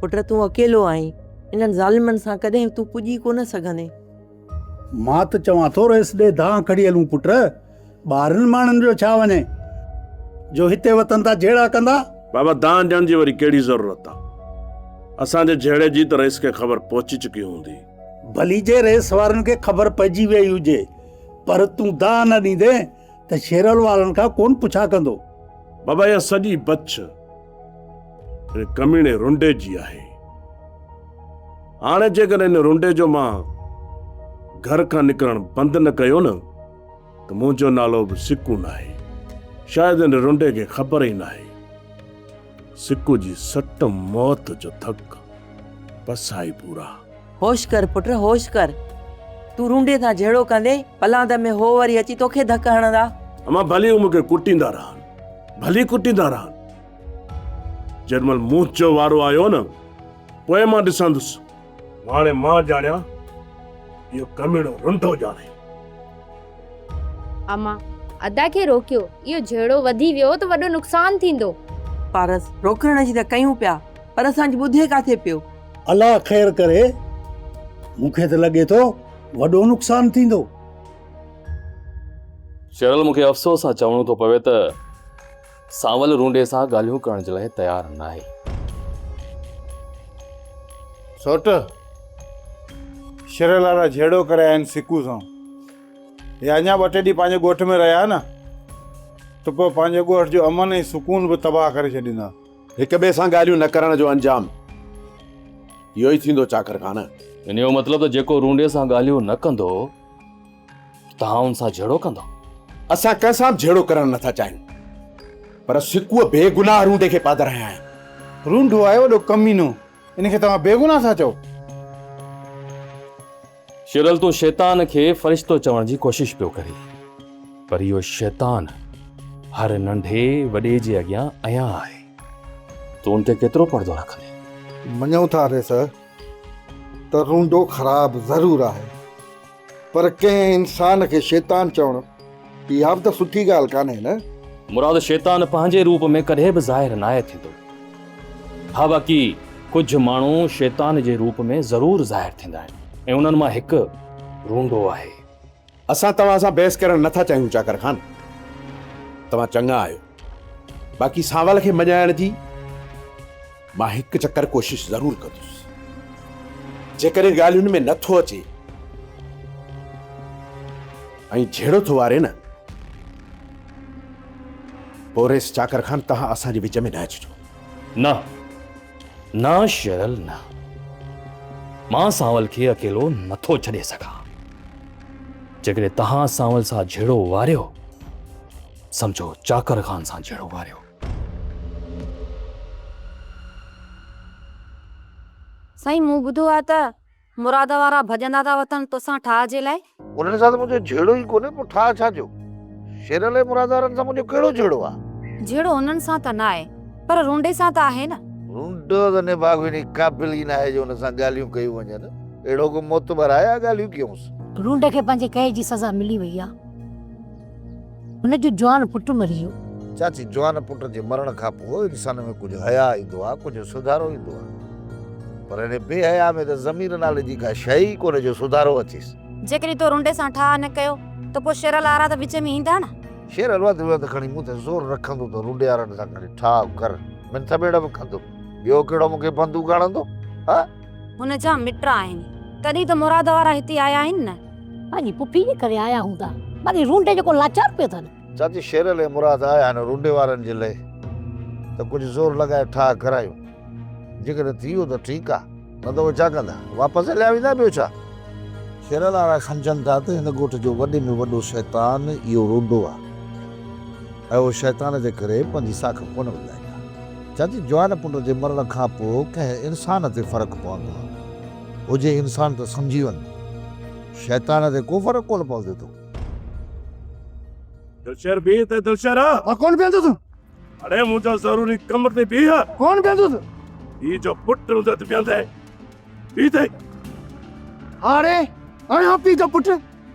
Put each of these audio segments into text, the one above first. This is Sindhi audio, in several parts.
پٽ تون اڪيلو آهين، انهن ظالمن سان ڪڏهن تون پڄي ڪونه سگهندين. مان ته چوان ٿو رئيس ڏي دانهن کڻي هلون پٽ، ٻارن ماڻهن جو ڇا وڃي جو هتي وطن تان جهيڙا ڪندا. بابا دانهن ڏيڻ جي وري ڪهڙي ضرورت آ، اسان جي جهيڙي جي ته رئيس کي خبر پهچي چڪي هوندي. ڀلي جي رئيس وارن کي خبر پئجي ويئي هجي، پر تون دانهن نه ڏيندين ته شيرل وارن کان ڪونه پڇا ڪندو. بابا اها سڄي بڇ ان ڪميڻي رنڊي جي آهي. هاڻي جيڪڏهن ان رنڊي جو مان گهر کان نڪرڻ بند نه ڪيو نه ته منهنجو نالو به سڪو ناهي. شايد ان رنڊي کي خبر ئي ناهي. سڪو جي سٽ موت جو ڌڪ پسائي پورا. هوش ڪر پٽ هوش ڪر. تون رونڊي سان جهيڙو ڪندين، پلاند ۾ هو وري اچي توکي ڌڪ هڻندا. امان ڀلي هو مون کي ڪٽيندا رهن، ڀلي ڪٽيندا رهن. جيڏي مهل منهنجو وارو آيو نه، پوء مان ڏسندس. هاڻي مان ڄاڻيان، اهو ڪميڻو رنڊو ڄاڻي. امان، ادا کي روڪيو، اهو جهيڙو وڌي ويو ته وڏو نقصان ٿيندو. پارس، روڪڻ جي ته ڪيون پيا، پر اسان جي ٻڌي ڪاٿي پيو. الله خير ڪري، مون کي ته لڳي ٿو وڏو نقصان ٿيندو. شيرل مون کي افسوس سان چوڻو ٿو پوي ته سانول رونڊي سان ڳالهيون ڪرڻ جي لاء تيار ناهي. سوٽ، شيرل وارا جهيڙو ڪري آيا آهن سڪو سان. هي اڃا ٻه ٽي ڏينهن پنهنجي ڳوٺ ۾ رهيا نه ته پوء پنهنجي ڳوٺ جو امن ۽ سڪون به تباهه ڪري ڇڏيندا. هڪ ٻئي سان ڳالهيون نه ڪرڻ جو انجام اهو ئي ٿيندو چاڪر خان. ان جو مطلب ته جيڪو رونڊي سان ڳالهيون نه ڪندو توهان ان سان جهيڙو ڪندؤ؟ اسان ڪنهن سان به جهيڙو ڪرڻ نه ٿا چاهيون پر سڪوء بيگناهه رونڊي کي پادر هنيا آهن. رونڊو آهي وڏو ڪمينو ان کي توهان بيگناهه ٿا چئو؟ شيرل تون شيطان کي فرشتو چوڻ جي ڪوشش پيو ڪرين پر اهو شيطان هر ننڍي وڏي جي اڳيان عيان آهي. تون ان تي ڪيترو پردو رکندين؟ مڃون ٿا ريس ته رونڊو خراب ضرور آهي پر ڪنهن انسان کي شيطان چوڻ اها به ته سٺي ڳالهه ڪانهي نه. مراد شيطان پنهنجي روپ ۾ ڪڏهن به ظاهر ناهي ٿيندو. ها باقي ڪجهه ماڻهو شيطان جي روپ ۾ ضرور ظاهر ٿيندا آهن ۽ انهن مان هڪ رونڊو آهي. اسان توهان سان بحث ڪرڻ نه ٿا چاهيون چاڪر خان. توهان چڱا آهيو. باقي سانول کي مڃائڻ جي مان هڪ چڪر ڪوشش ضرور ڪندس. جيڪڏهن ڳالهين ۾ نه ٿو اچي ۽ جهيڙو ٿو واري نه پوء رئيس چاڪر خان توهان اسان جي وچ ۾ نه اچجو. نه نه شيرل نه. مان سانول کي اڪيلو نه ٿو ڇڏي سگهان. جيڪڏهن توهان سانول سان جهيڙو واريو سمجهو چاڪر خان سان جهيڙو واريو. سائين مون ٻڌو آهي ته مراد وارا ڀڄندا ٿا وتن توسان ٺاهه جي لاء. انهن سان ته منهنجو جهيڙو ئي ڪونهي پوء ٺاهه ڇا جو؟ شيرل ۽ مراد وارن سان منهنجو ڪهڙو جهيڙو آهي؟ جهيڙو انهن سان ته نه آهي پر رونڊي سان ته آهي نه. رونڊو ته نڀاڳو انهي قابل ئي ناهي جو ان سان ڳالهيون ڪيون وڃن. اهڙو ڪو معتبر آهي يا ڳالهيون ڪيونس. رونڊي کي پنهنجي ڪئي جي سزا ملي وئي آهي. هن جو جوان پٽ مري ويو. چاچي جوان پٽ جي مرڻ کان پوء انسان ۾ ڪجهه حياء ايندو آهي، ڪجهه سڌارو ايندو آهي. پر هن بي حياء ۾ ته ضمير نالي جي ڪا شيء ئي ڪونهي جو سڌارو اچيس. جيڪڏهن تو رنڊي سان ٺاهه نه ڪيو ته پوء شيرل آرا ته وچ ۾ ايندا نه. شيرل وڌ ۾ وڌ کڻي مون تي زور رکندو ته رنڊي وارن سان کڻي ٺاهه ڪر، منٿ ميڙ به ڪندم. ٻيو ڪهڙو مون کي بندوق هڻندو؟ ها؟ هن جا مٽ آهن، تڏهن ته مراد وارا هتي آيا آهن نه. پنهنجي پڦي جي ڪري آيا هوندا. باقي رونڊي جيڪو لاچار پيو اٿن. چاچي شيرل ۽ مراد آيا آهن رونڊي وارن جي لئه ته ڪجهه زور لڳائي ٺاهه ڪرايون. جيڪڏهن ٿي ويو ته ٺيڪ آ، نه ته اهي ڇا ڪندا؟ واپس هليا ويندا ٻيو ڇا؟ شيرل وارا سمجهن ٿا ته هن ڳوٺ جو وڏي ۾ وڏو شيطان اهو رونڊو آ ۽ اهو شيطان جي ڪري پنهنجي ساک ڪونه وڃائيندا. چاچي جوان پٽ جي مرڻ کان پوء ڪنهن انسان تي فرق پوندو آ. هجي انسان ته سمجهي وڃ. شيطان تي ڪو فرق ڪونه پوندو ٿو. دلشير بيهه ته دلشير. مان ڪونه بيهندس. اڙي منهنجو ضروري ڪم تي بيهه. ڪونه بيهندس. هي جو پٽ هوندو ته بيهندين. بيهه ته. هاڻي آهيان پيء جو پٽ.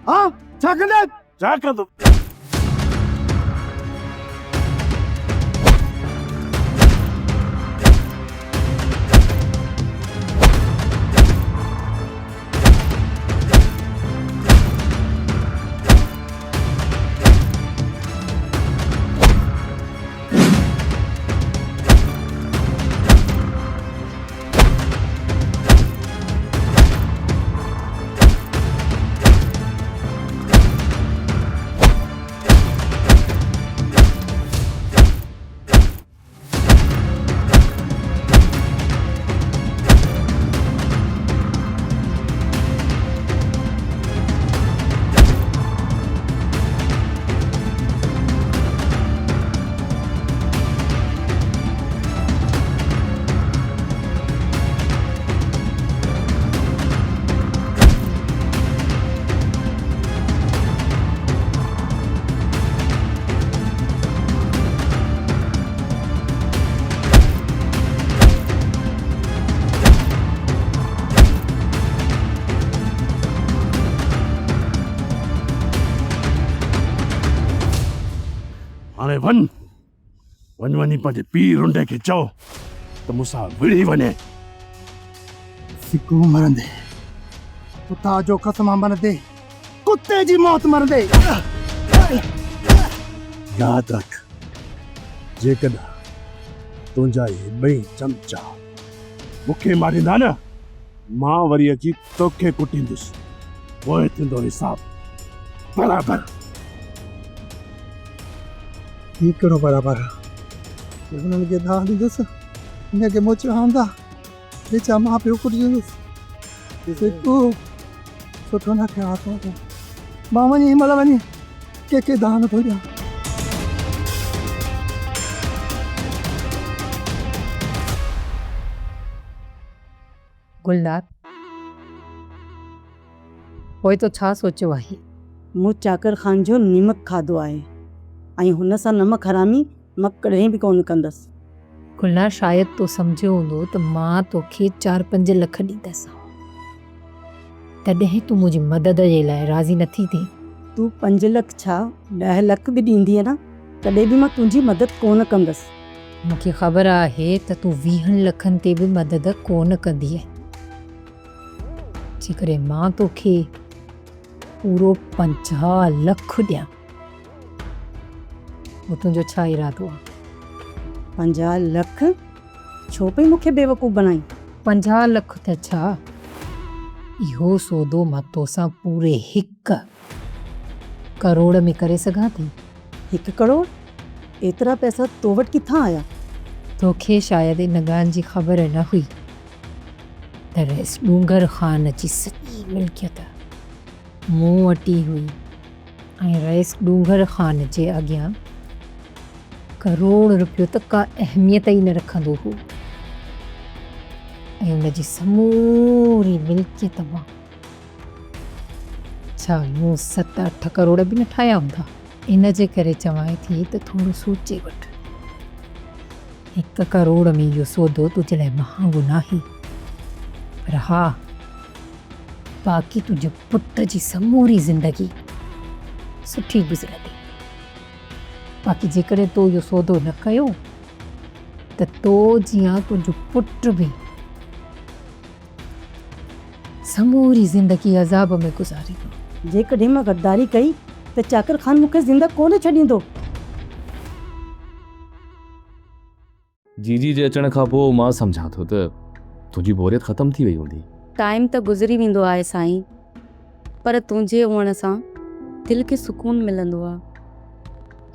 ها ڇا ڪندين؟ ڇا ڪندم؟ هاڻي وڃ، وڃ وڃي پنهنجي پيء رنڊي کي چئو ته مون سان وڙهي وڃي. سڪو مرندي، خدا جو قسم آ مرندي، ڪتي جي موت مرندي. ياد رک، جيڪڏهن تنهنجا اهي ٻئي چمچا مون کي ماريندا نه، مان وري اچي توکي ڪٽيندس، پوء ٿيندو حساب برابر. هي ڪهڙو برابر آ؟ جي هنن کي دانهن ڏيندس، هن کي موچ هڻندا، ويچا مان پيو ڪٽجندس. سڪو، سٺو نه ٿيو آ تو سان. مان وڃي هن مهل وڃي ڪنهن کي دانهن نٿو ڏيان. گلنار، پوء تو ڇا سوچيو آهي؟ مون چاڪر خان جو نمڪ کاڌو آهي ۽ هن سان نمڪ حرامي مان ڪڏهن به ڪونه ڪندس. گلنار، شايد تو سمجهيو هوندو ته مان توکي چار پنج لک ڏيندس، تڏهن تون منهنجي مدد جي لاء راضي نٿي ٿين. تون پنج لک ڇا ڏهه لک به ڏيندينء نه، تڏهن به مان تنهنجي مدد ڪونه ڪندس. مون کي خبر آهي ته تون ويهن لکن تي به مدد ڪونه ڪندينء. جيڪڏهن مان توکي پورو 50 لک ڏيان، پوء تنهنجو ڇا ارادو آهي؟ 50 لک؟ ڇو پئي مون کي بيوقوف بڻائين؟ 50 لک ته ڇا، اهو سودو مان توسان پوري هڪ ڪروڙ ۾ ڪري سگهان ٿي. هڪ ڪروڙ؟ ايترا پئسا تو وٽ ڪٿان آيا؟ توکي شايد ان ڳالهه جي خبر نه هئي ته رئيس ڏونگر خان جي سڄي ملڪيت مون وٽ ئي هئي ۽ رئيس ڏونگر خان جي اڳيان ڪروڙ رپيو ته ڪا اهميت ئي نه رکندو هو ۽ ان جي سموري ملڪيت مان ڇا مون ست اٺ ڪروڙ به نه ٺاهيا هوندا؟ ان جي ڪري چوانء ٿي ته ٿورو سوچي وٺ. هڪ ڪروڙ ۾ اهو سودو تنهنجي لاء مهانگو ناهي. پر ها، باقي تنهنجي پٽ جي سموري زندگي سٺي گذرندي. باقي جيڪڏهن تو اهو سودو نه ڪيو ته تو جيان تنهنجو پٽ به سموري زندگي عذاب ۾ گذاريندو. جيڪڏهن مان غداري ڪئي ته چاڪر خان مون کي زنده ڪونه ڇڏيندو. جيجي جي اچڻ کان پوء مان سمجهان ٿو ته تنهنجي بوريت ختم ٿي وئي هوندي. ٽائيم ته گذري ويندو آهي سائين پر تنهنجي هئڻ سان دل کي سڪون ملندو آ.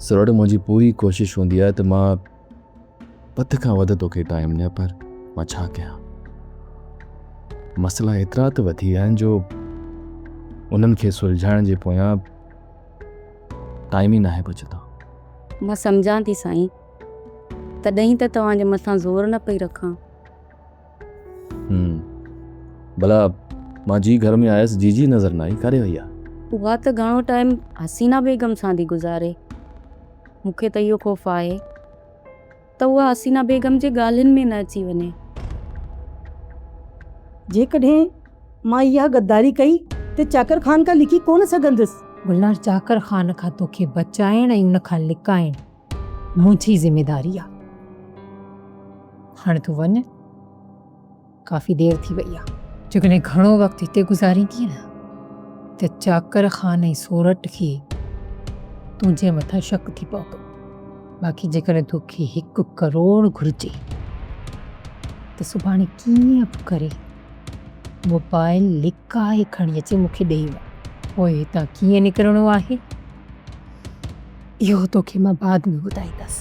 سرڙ منهنجي پوري ڪوشش هوندي آهي ته مان وڌ کان وڌ توکي ٽائيم ڏيان پر مان ڇا ڪيان مسئلا ايترا ته وڌي ويا آهن جو انهن کي سلجهائڻ جي پويان ٽائيم ئي ناهي بچندو. مان سمجهان ٿي سائين تڏهن ئي ته توهان جي مٿان زور نه پئي رکان. هم ڀلا مان جي گهر ۾ آيس جيجي نظر نه آئي ڪاڏي وئي آ؟ اها ته گهڻو ٽائيم حسينه بيگم سان ٿي گذاري. مون کي ته اهو خوف آهي ته اها حسينه بيگم جي ڳالهين ۾ نه اچي وڃي. جيڪڏهن مان اها غداري ڪئي ته چاڪر خان کان لڪي ڪونه سگهندس. گلنار چاڪر خان کان توکي بچائڻ ۽ ان کان لڪائڻ منهنجي ذميداري آ. هاڻي تون وڃ. ڪافي دير ٿي وئي آ. جيڪڏهن گهڻو وقت هتي گذاريندينء نه ته چاڪر خان ۽ سورٺ کي تنهنجي مٿان شڪ ٿي پوندو. باقي جيڪڏهن توکي هڪ ڪروڙ گهرجي ته سڀاڻي ڪيئن به ڪري موبائل لڪائي کڻي اچي مون کي ڏيئي وڃ. پوء هتان ڪيئن نڪرڻو آهي اهو توکي مان بعد ۾ ٻڌائيندس.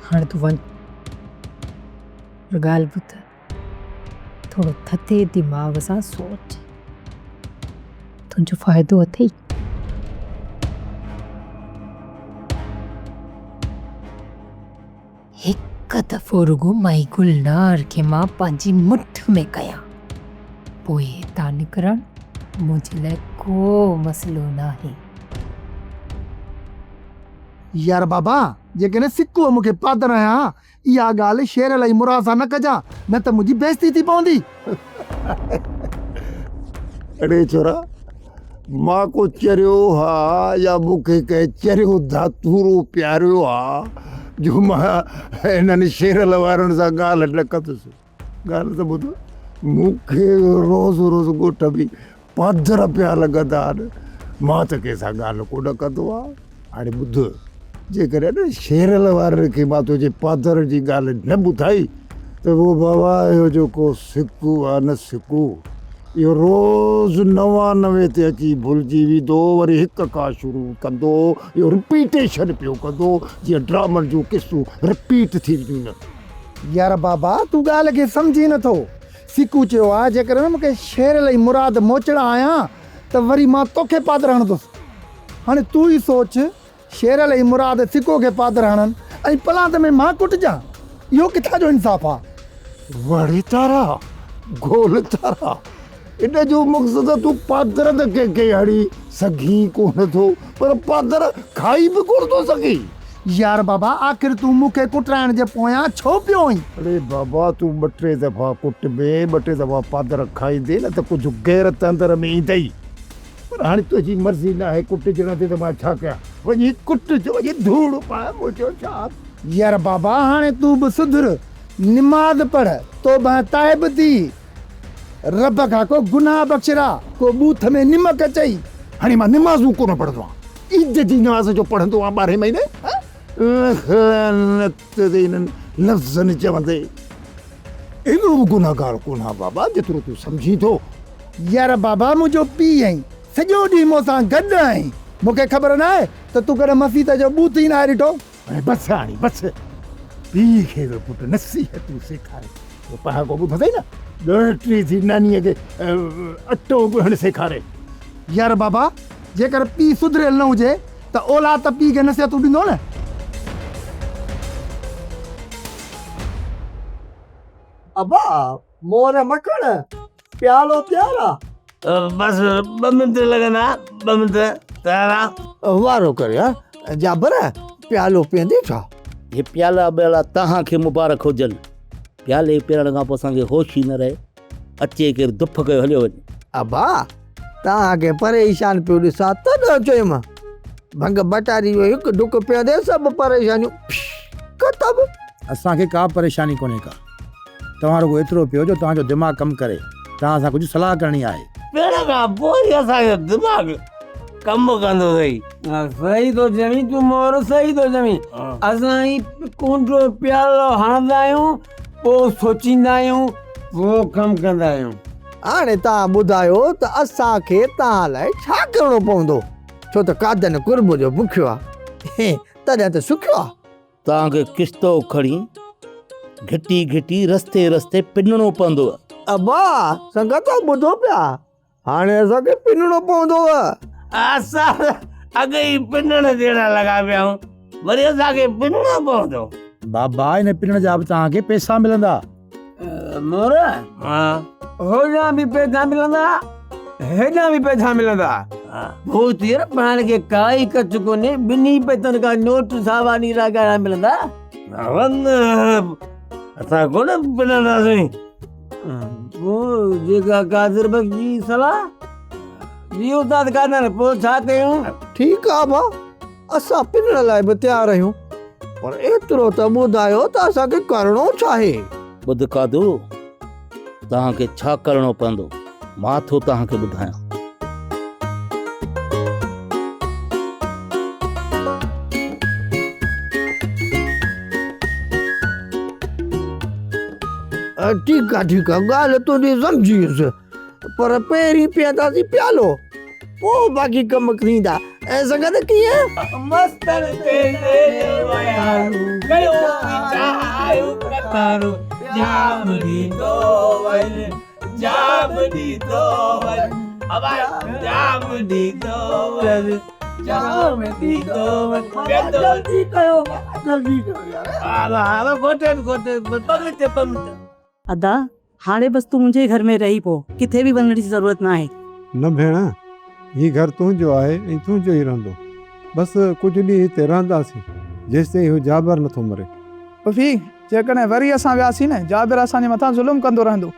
هاڻي تون وڃ. پر ڳالهه ٻڌ، ٿورو ٿڌي دماغ سان سوچ. تنهنجو فائدو اٿئي. هڪ دفعو رڳو مائي گلنار کي مان پنهنجي مٺ ۾ ڪيان، پوء هتان نڪرڻ منهنجي لاء ڪو مسئلو ناهي. يار بابا، جيڪڏهن سڪوء مون کي پادر هنيا ها، اها ڳالهه شير علي مراد سان نه ڪجان، نه ته منهنجي بيعزتي ٿي پوندي. اڙي ڇورا، مان ڪو چريو ها يا مون کي ڪنهن چريو ڌاتورو پياريو ها جو مان هنن شيرل وارن سان ڳالهه نه ڪندس. ڳالهه ته ٻڌ، مون کي روز روز ڳوٺ ۾ پادر پيا لڳندا آهن، مان ته ڪنهن سان ڳالهه ڪونه ڪندو آهيان. هاڻي ٻڌ، جيڪڏهن نه شيرل وارن کي مان تنهنجي پادر جي ڳالهه نه ٻڌائي ته پوء بابا اهو جيڪو سڪو آهي نه سڪو، اهو روز 99 تي اچي ڀلجي ويندو، وري هڪ کان شروع ڪندو، اهو رپيٽيشن پيو ڪندو، جيئن ڊرامن جون قسطون رپيٽ ٿينديون آهن. يار بابا تون ڳالهه کي سمجهين نه ٿو. سڪو چيو آ جيڪڏهن مون کي شيرل ۽ مراد موچڙا آيا ته وري مان توکي پادر هڻندس. هاڻي تون ئي سوچ شيرل ۽ مراد سڪو کي پادر هڻن ۽ پلاند ۾ مان ڪٽجان اهو ڪٿان جو انصاف آ. وڙي تارا گول تارا ان جو مقصد تون پادر ته ڪنهن کي هڻي سگهين ڪونه ٿو پر پادر کائي به ڪونه ٿو سگهين. يار بابا آخر تون مون کي ڪٽرائڻ جي پويان ڇو پيو آهين؟ اڙي بابا تون ٻه ٽي دفعا ڪٽبين ٻه ٽي دفعا پادر کائيندين نه ته ڪجهه غيرت اندر ۾ ايندئي پر هاڻي تنهنجي مرضي ناهي ڪٽجڻ تي ته مان ڇا ڪيان وڃي ڪٽج وڃي ڌوڙ پاء منهنجو ڇا. يار بابا هاڻي تون به سڌر نماز پڙهه توبهه تائب ٿي. رب کان ڪو گناهه بخشراء، ڪو ٻوٿ ۾ نمڪ چئي. هاڻي مان نمازون ڪونه پڙهندو آهيان، عيد جي نماز جو پڙهندو آهيان ٻارهين مهيني. لک لعنت تي انهن لفظن چوندي. ايڏو به گنهگار ڪونه آهيان بابا، جيترو تون سمجهين ٿو. يار بابا منهنجو پيء آهين، سڄو ڏينهن مون سان گڏ آهين، مون کي خبر ناهي ته تون ڪڏهن مسيت جو ٻوٿ ئي ناهي ڏٺو. هاڻي بس هاڻي بس، پيء کي به پٽ نصيحتون سيکاري. اهو پهاڪو ٻڌو اٿئي نه، ڳڻتي ٿي نانيء کي اٽو ڳوهڻ سيکاري. يار بابا، جيڪر پيء سڌريل نه هجي ته اولاد ته پيء کي نصيحتون ڏيندو نه. ابا، مور مکڻ، پيالو تيار آ. بس ٻه منٽ لڳندا، ٻه منٽ تيار آ. وارو ڪري ها جابر، پيالو پيئندين ڇا؟ هي پيالا ٻيالا توهان کي مبارڪ هجن. پيالي پيئڻ کان پوء اسان کي هوش ئي نه رهي. اچي ڪير دڦ ڪيو هليو وڃي. ابا، توهان کي پريشان پيو ڏسان تڏهن چيم. ڀنگ ٻٽاري جو هڪ ڍڪ پيئندي سڀ پريشانيون ختم. اسان کي ڪا پريشاني ڪونهي ڪا. توهان رڳو ايترو پيو جو توهان جو دماغ ڪم ڪري. توهان سان ڪجهه صلاح ڪرڻي آهي. پيئڻ کان پوء ئي اسان جو دماغ ڪم ڪندو اٿئي. صحيح ٿو چوين تون مور صحيح ٿو چوين. اسان هي ڪونڊو پيالو هڻندا آهيون پوء سوچيندا آهيون پوء ڪم ڪندا آهيون. هاڻي توهان ٻڌايو ته اسان کي توهان لاء ڇا ڪرڻو پوندو؟ ڇو ته قادن قرب جو بکيو آهي تڏهن ته سکيو آهي. توهان کي ڪشتو کڻي گهٽي گهٽي رستي رستي پنڻو پوندو. ابا سنگت ٻڌو پيا هاڻي اسان کي پنڻو پوندو. اسان ته اڳ ئي پنڻ جهڙا لڳا پيا آهيون وري اسان کي پنڻو پوندو. بابا ان پنڻ جا به توهان کي پئسا ملندا. مور هوڏانهن به پئسا ملندا هيڏانهن به پئسا ملندا. ڀوت يار پاڻ کي ڪائي ڪچ ڪونهي ٻنهي پئسن کان نوٽ ساوا نيرا ڳاڙها ملندا. اسان ڪونه پننداسين. پوء جيڪا قادر بخش جي صلاح جي استاد قادر پوء ڇا ڪيون؟ ٺيڪ آ ڀاء اسان پنڻ لاء به تيار آهيون پر ايترو ته ٻڌايو ته اسان کي ڪرڻو ڇا آهي؟ ٻڌ قادو توهان کي ڇا ڪرڻو پوندو مان ٿو توهان کي ٻڌايان. ٺيڪ آ ٺيڪ آ ڳالهه تنهنجي سمجهي ويس پر پهرين پيئنداسين پيالو پوء باقي ڪم ٿيندا ۽ سنگت ڪيئن؟ مستن تي زير ويارو ڪيو وچايو قطارو جام ڏيندو وڃ جام ڏيندو وڃ ابا جام ڏيندو وڃ جام ڏيندو وڃ جلدي ڪيو جلدي ڪيو يار. ها ها گهوٽي گهوٽي ٻه منٽ ٻه منٽ. ادا هاڻي بس تون منهنجي ئي گهر ۾ رهي پو، ڪٿي به وڃڻ جي ضرورت ناهي. نه ڀيڻ، هي گهر تنهنجو آهي ۽ تنهنجو ئي رهندو. بس ڪجهه ڏينهن هتي رهنداسين، جيستائين اهو جابر نٿو مري. پڦي، جيڪڏهن وري اسان وياسين نه، جابر اسان جي مٿان ظلم ڪندو رهندو.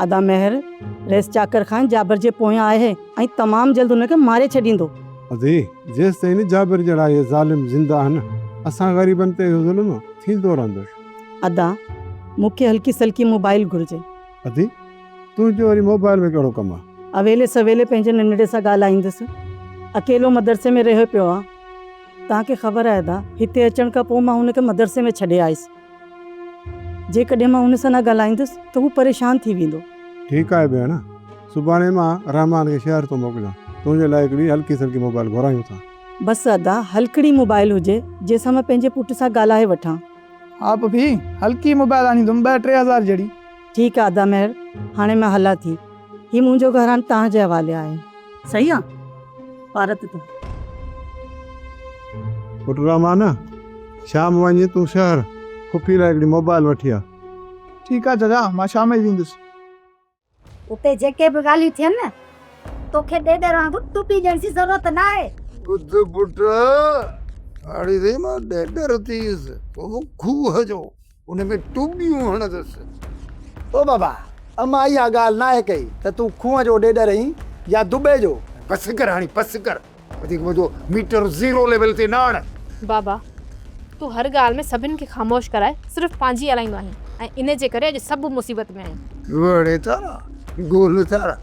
ادا مهر، رئيس چاڪر خان جابر جي پويان آهي ۽ تمام جلد هن کي ماري ڇڏيندو. ادي، جيستائين جابر جهڙا اهي ظالم زنده آهن، اسان غريبن تي اهو ظلم ٿيندو رهندو. ادا، مون کي هلڪي سلڪي موبائل گهرجي. ادي، تنهنجو وري موبائل ۾ ڪهڙو ڪم آ؟ اويلي سويلي پنهنجي ننڍڙي سان ڳالهائيندس. اڪيلو مدرسي ۾ رهيو پيو آ. توهان کي خبر آهي ادا، هتي اچڻ کان پوء مان هن کي مدرسي ۾ ڇڏي آيس. جيڪڏهن مان هن سان نه ڳالهائيندس ته هو پريشان ٿي ويندو. ٺيڪ آهي ڀيڻ، سڀاڻي مان رحمان کي شهر ٿو موڪليان، تنهنجي لاء هڪڙي هلڪي سلڪي موبائل گهرايون ٿا. بس ادا، هلڪڙي موبائل هجي، جنهن سان مان پنهنجي پٽ سان ڳالهائي وٺان. ها پڦي، هلڪي موبائل آڻيندم، ٻه ٽي هزار جهڙي. ٺيڪ آ ادا مهر، هاڻي مان هلان ٿي. هي منهنجو گهر هاڻي توهان جي حوالي آهي. صحيح آ؟ پارت اٿم. پٽ رحمان، شام وڃ تون شهر، پڦي لاء هڪڙي موبائل وٺي آ. ٺيڪ آ چچا، مان شام ئي ويندس. اتي جيڪي به ڳالهيون ٿين، توکي ڏيڏر وانگر ٽوپي ڏيڻ جي ضرورت ناهي. ٻڌ پٽ، هاڻي سائين مان ڏيڏر ٿيس، پوء به کوهه جو ان ۾ ٽوٻيون هڻندس. او بابا، امان اها ڳالهه ناهي ڪئي ته تون کوهه جو ڏيڏر آهين يا دٻي جو. بس ڪر هاڻي بس ڪر، وڌيڪ منهنجو ميٽر زيرو ليول تي نه آڻ. بابا، تون هر ڳالهه ۾ سڀن کي خاموش ڪرائي صرف پنهنجي هلائيندو آهين ۽ ان جي ڪري اڄ سڀ مصيبت ۾ آهيون. وڙي تارا، گول تارا،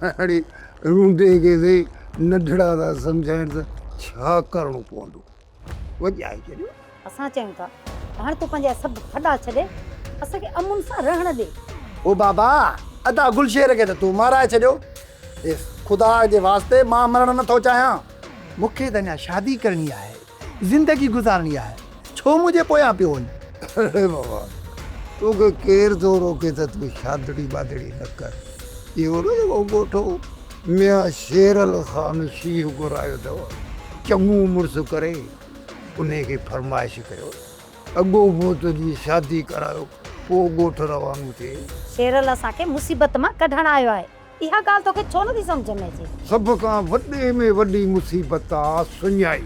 هاڻي رونڊي کي سهي ننڍڙا ٿا سمجهائين ته ڇا ڪرڻو پوندو. وڄائي ڇڏيو. اسان چيون ٿا ته هاڻي تون پنهنجا سڀ ڦڏا ڇڏي اسان کي امن سان رهڻ ڏي. او بابا، ادا گلشير کي ته تون مارائي ڇڏيو. ڏس، خدا جي واسطي مان مرڻ نه ٿو چاهيان. مون کي ته اڃا شادي ڪرڻي آهي، زندگي گذارڻي آهي، ڇو منهنجي پويان پيو وڃين؟ اڙي بابا، توکي ڪير ٿو روڪي ته تون شادڙي بادڙي نه ڪر. اهو نه جيڪو ڳوٺ ميان شيرل خان شينهن گهرايو اٿو، چڱو مڙس ڪري انهي کي فرمائش ڪيو اڳو پوء تنهنجي شادي ڪرايو پوء ڳوٺ روانو ٿئي. شيرل اسان کي مصيبت مان ڪڍڻ آيو آهي. اها ڳالهه توکي ڇو نٿي سمجهه ۾ اچي؟ سڀ کان وڏي ۾ وڏي مصيبت آ سڃائي.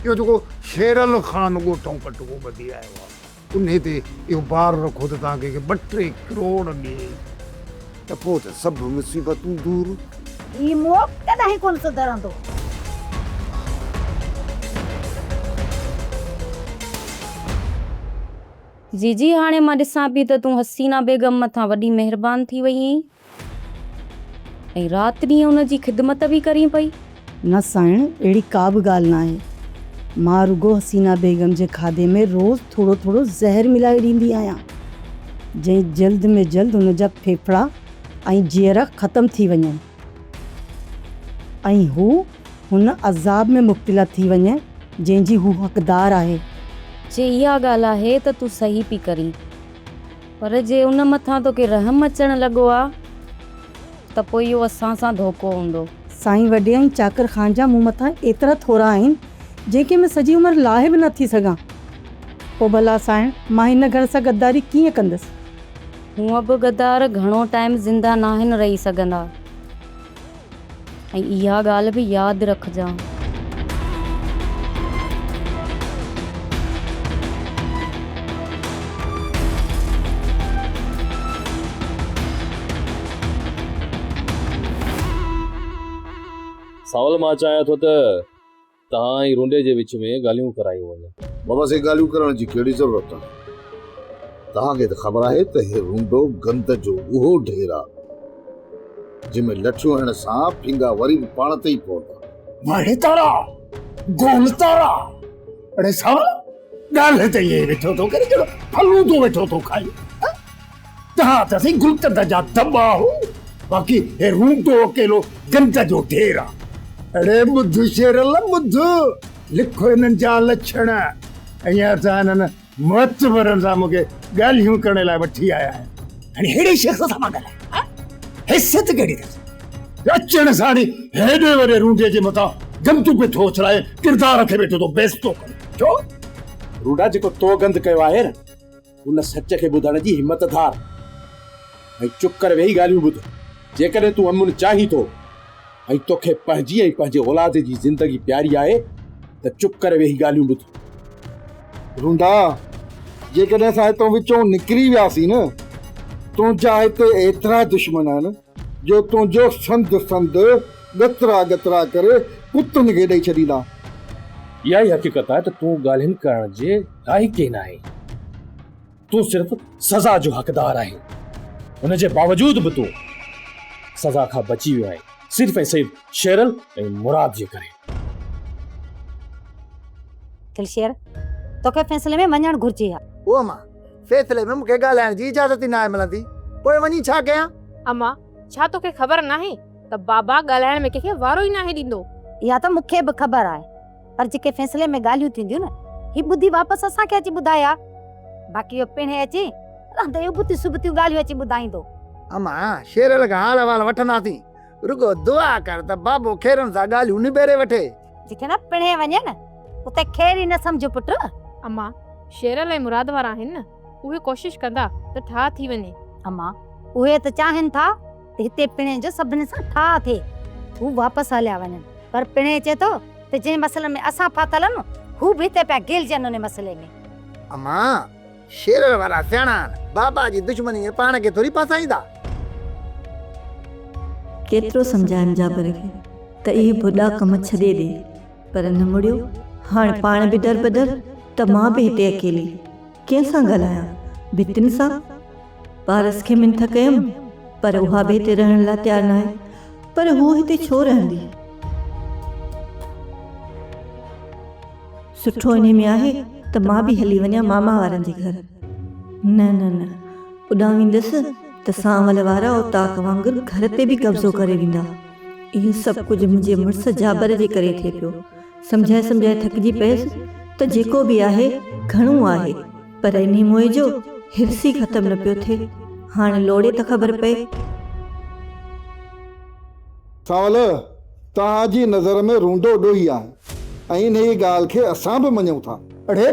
اهو جيڪو شيرل خان ڳوٺئون پٽڪو ٻڌي آيو آ، انهي تي اهو بار رکو ته توهان ڪنهن کي ٻه ٽي ڪروڙ ڏئي ته پوء ته سڀ مصيبتون دور. هي موء ڪڏهن ڪونه سڌرندو. جيجي هاڻي مان ڏسان پئي ته تون حسينه بيگم مٿان وڏي مهربان ٿي وئي آهين ۽ رات ڏينهن ان جي خدمت به ڪرين پئي. نه سائڻ اهڙي ڪا به ڳالهه ناهي. مان رڳو حسينه بيگم جي کاڌي ۾ روز ٿورو ٿورو زهر ملائي ڏيندي آهيان جئين جلد ۾ جلد هن جا ڦيڦڙا ۽ جيئرا ختم ٿي وڃن ۽ هو هن عذاب ۾ مبتلا ٿي وڃي جنهن جي هو حقدار آهي. جي اها ڳالهه آهي ته تون صحيح پئي ڪرين، پر جي ان مٿان توکي رحم اچڻ لڳو آ ته پوء اهو اسان سان ڌوڪو هوندو. سائين وڏي ۽ چاڪر خان جا مون مٿان ايترا ٿورا آهن، جنهن کي مان سڄي عمر لاهي به نه ٿي سگهان. پوء ڀلا سائڻ مان هن گهر سان غداري ڪيئن ڪندس؟ هونء به غدار گهڻو ٽائيم زنده ناهن رهي سگهندا. ۽ اها ڳالهه به ياد رکجان. سانول مان چاهيان ٿو ته توهان ۽ رونڊي جي وچ ۾ ڳالهيون ڪرايون وڃن. بابا سائين ڳالهيون ڪرڻ جي ڪهڙي ضرورت آهي. توهان کي ته خبر آهي ته هي رونڊو گند جو اهو ڍير آهي، جنهن ۾ لٺيون هڻڻ سان ڦينگا وري به پاڻ تي ئي پوندا. واهي تارا، گول تارا، اڙي سانول ڳالهه ته ائين ويٺو ٿو ڪرين جهڙو فلودو ويٺو ٿو کائين. توهان ته سائين گلقند جا دٻا هو، باقي هي رونڊو اڪيلو گند جو ڍير آ. اڙي ٻڌ شيرل ٻڌ، لک هنن جا لڇڻ. اڃا ته هنن معتبرن سان مون کي ڳالهيون ڪرڻ لاء وٺي آيا آهن. هاڻي ههڙي شخص سان مان ڳالهايان ها؟ حيثيت ڪهڙي اٿس جو اچڻ ساڻ ئي هيڏي وڏي رونڊي جي مٿان گند پيو ٿو اڇلائي، ڪردار کي ويٺو ٿو بيستو ڪري. ڇو؟ رونڊا جيڪو تو گند ڪيو آهي نه، ان سچ کي ٻڌڻ جي همت ڌار ۽ چپ ڪري ويهي ڳالهيون ٻڌ. جيڪڏهن تون امن چاهين ٿو ۽ توکي پنهنجي ۽ پنهنجي اولاد جي زندگي پياري آهي ته چپ ڪري ويهي ڳالهيون ٻڌ. رونڊا، جيڪڏهن اسان هتان وچون نڪري وياسين نه تنهنجا هتي ايترا دشمن آهن جو تنهنجو سنڌ سنڌ ڳترا ڳترا ڪري ڪتن کي ڏئي ڇڏيندا. اها ئي حقيقت آهي ته تون ڳالهين ڪرڻ جي لائق ئي ناهين. تون صرف سزا جو حقدار آهين. ان جي باوجود به تون سزا کان بچي ويو آهين، صرف ۽ صرف شيرل ۽ مراد جي ڪري. گلشير، توکي فيصلي ۾ وڃڻ گهرجي ها. او امان، فيصلي ۾ مون کي ڳالهائڻ جي اجازت ئي ناهي ملندي، پوء وڃي ڇا ڪيان؟ امان، ڇا توکي خبر ناهي ته بابا ڳالهائڻ ۾ ڪنهن کي وارو ئي ناهي ڏيندو. اها ته مون کي به خبر آهي، پر جيڪي فيصلي ۾ ڳالهيون ٿينديون نه، هي ٻڌي واپس اسان کي اچي ٻڌائي ها. باقي اهو پڻهين اچي رهندي ابتيون سبتيون ڳالهيون اچي ٻڌائيندو. امان، شيرل کان حال احوال وٺنداسين. رڳو دعا ڪر ته بابو خيرن سان ڳالهيون نبيري وٺي. جتي نه پڻهين وڃي نه، اتي خير ئي نه سمجهه پٽ. امان، شيرل ۽ مراد وارا آهن نه، اهي ڪوشش ڪندا ته ٺاهه ٿي وڃي. امان، اهي ته چاهين ٿا ته هتي پڻهين جو سڀني سان ٺاهه ٿئي، هو واپس هليا وڃن، پر پڻهين چئي ٿو ته جنهن مسئلي ۾ اسان ڦاٿل آهيون، هو به هتي پيا گهيلجن ان مسئلي ۾. امان، شيرل وارا سياڻا آهن، بابا جي دشمني ۾ پاڻ کي ٿوري ڦاسائيندا. ڪيترو سمجهايم جابر کي ته اهي ڀڏا ڪم ڇڏي ڏي، پر نه مڙيو. هاڻ پاڻ به دربدر ته مان به هتي اڪيلي. ڪنهن سان ڳالهايان؟ ڀتين سان؟ پارس کي منٿ ڪيم، پر اها به هتي رهڻ لاء تيار ناهي. پر هوء هتي ڇو رهندي؟ سٺو انهي ۾ آهي ته مان به هلي وڃان ماما وارن جي گهر. نه نه نه، اڏان ويندس ته سانول وارا اوطاق وانگر گهر تي به قبضو ڪري ويندا. اهو سڀ ڪجهه منهنجي مڙس جابر جي ڪري ٿئي پيو. سمجهائي سمجهائي ٿڪجي پيس ته جيڪو به آهي گهڻو آهي، پر انهي موئي جو حرص ئي ختم نه پيو ٿئي. هاڻ لوڙي ته خبر پئي. سانول، توهان جي نظر ۾ رونڊو ڏوهي آهي ۽ انهيء ڳالهه کي اسان به مڃون ٿا. اڙي،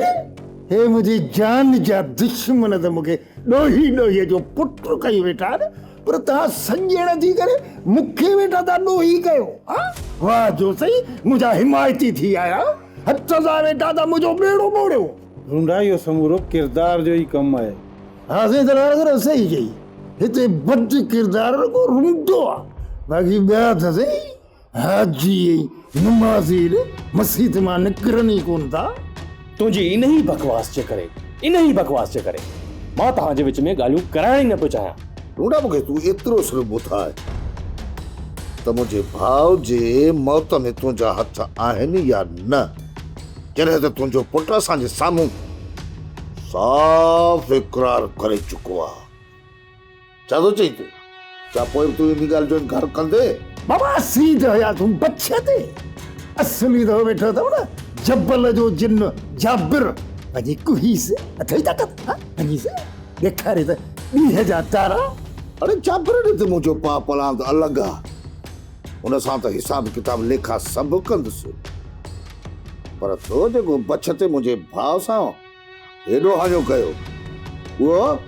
هي منهنجي جان جا دشمن ته مون کي ڏوهي ڏوهيء جو پٽ ڪيون ويٺا آهن، پر توهان سڄڻ ٿي ڪري مون کي ويٺا ٿا ڏوهي ڪيو. ها؟ واهه جو سائين، منهنجا حمايتي ٿي آيا، هٿ سان ويٺا ٿا منهنجو ٻيڙو ٻوڙيو. رونڊا، اهو سمورو ڪردار جو ئي ڪم آهي. ها سائين دلوار صحيح چئي. هتي بد ڪردار رڳو رونڊو آ، باقي ٻيا ته سائين حاجي ۽ نمازي به مسيت مان نڪرن ئي ڪونه ٿا. تنهنجي انهي بڪواس جي ڪري، انهي بڪواس جي ڪري مان توهان جي وچ ۾ ڳالهيون ڪرائڻ ئي نه پيو چاهيان. رونڊا مون کي تون ايترو صرف ٻڌاء ته منهنجي ڀاء جي موت ۾ تنهنجا هٿ آهن يا نه؟ جڏهن ته تنهنجو پٽ اسان جي سامهون صاف اقرار ڪري چڪو آ. ڇا ٿو چئين تون؟ ڇا پوء به تون انهي ڳالهه جو انڪار ڪندين؟ بابا اسين ته هياسون بڇ تي. اصلي ته ويٺو اٿو نه جبل جو جن جابر. وڃي ڪهيس اٿئي طاقت ها وڃيس ڏيکاري ته ڏينهن جا تارا. اڙي جابر ڏي ته منهنجو پاء پلاند الڳ آ. ان سان ته حساب ڪتاب ليکا سڀ ڪندس. پر تو جيڪو بڇ تي منهنجي ڀاء سان هيڏو هاڃو ڪيو، اهو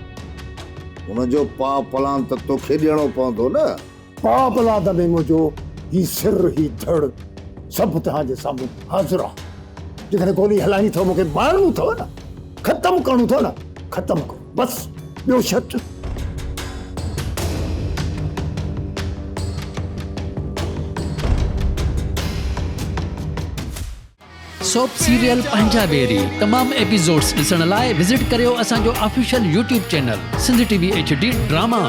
ان جو پاء پلاند ته توکي ڏيڻو پوندو نه. پاء پلاند ۾ منهنجو هي سر، هي ڌڙ سڀ توهان جي سامهون حاضر آ. جيڪڏهن گولي هلائڻي اٿو، مون کي مارڻو اٿو نه، ختم ڪرڻو اٿو نه، ختم ڪرو بس، ٻيو شرط؟ سوپ سيريل پنهنجا ويري تمام ايپيسوڊز ڏسڻ لاء وزٽ ڪريو اسان جو official YouTube channel Sindh T V H D drama.